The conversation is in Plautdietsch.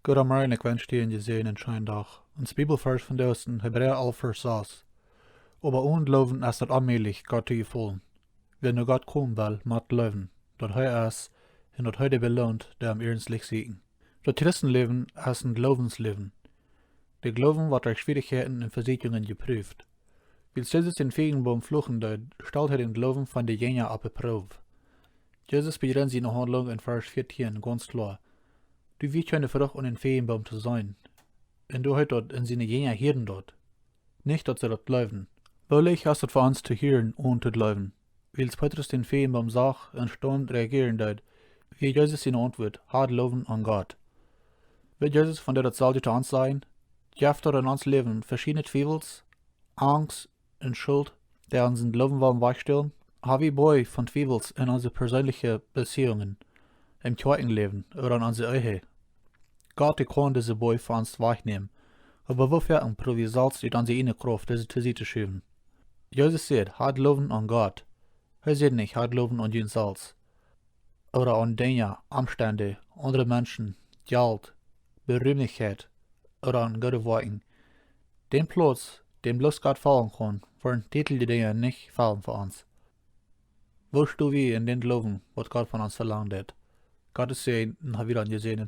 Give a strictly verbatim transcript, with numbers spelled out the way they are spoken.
Goodemorjen, ekj wensch die een jesäajenden scheenen Dach. Ons Bibelvarsch vondoag es en Hebräa alf Varsch sas. Oba onen Gloowen es daut onmäajlich, Gott to jefaulen. Wäa no Gott komen well, mott gloowen, daut hee es, un daut hee dee beloont, dee am iernstlich sieekjen. Daut Christenläwen es een Gloowensläwen. De Gloowen woat derch Schwierichkjeiten un Vesieekjungen jeprüft. Wiels Jesus dän Fiejenboom fluchen deed, stald hee dän Gloowen von de Jinja opp de Proow. Jesus bejrint siene Haundlunk en Varsch vieetieen gaunz kloa: Doa wia kjeene Frucht aun dän Fiejenboom to seenen. Un doa heet daut, un siene Jinja hieeden daut, nich daut see daut jleewden. Woo leicht es daut fa ons to hieren, onen to gloowen? Wiels Petrus dän Fiejenboom sach un staunend reagieren deed, wia Jesus siene Auntwuat: Habt Gloowen aun Gott. Woat Jesus vondoag daut selwje to ons sajen? Jeft daut en ons Läwen veschiedne Twiewels, Angst un Schult, dee onsen Gloowen wellen wajchstalen? Ha wie Boaj von Twiewels en onse perseenelje Beziehungen, em Kjoakjenläwen ooda en onse Ehe? Gott, dee kaun dise Boaj fa ons wajchnämen, oba woo foaken proow wie selfst ut onse ieejne Krauft dise to Sied to schuwen. Jesus säd: Habt Gloowen aun Gott. Hee säd nich: Habt Gloowen aun junt selfst, ooda aun Dinja, Omstend, aundre Menschen, Jelt, Berühmlichkjeit ooda aun goode Woakjen. Dän Plauz, dän bloos Gott fellen kaun, woaren dise Dinja nich fellen fa ons. Woo sto wie en dän Gloowen, waut Gott von ons velangt haft? Gott sien Säajen un hab wie dan jeseenen.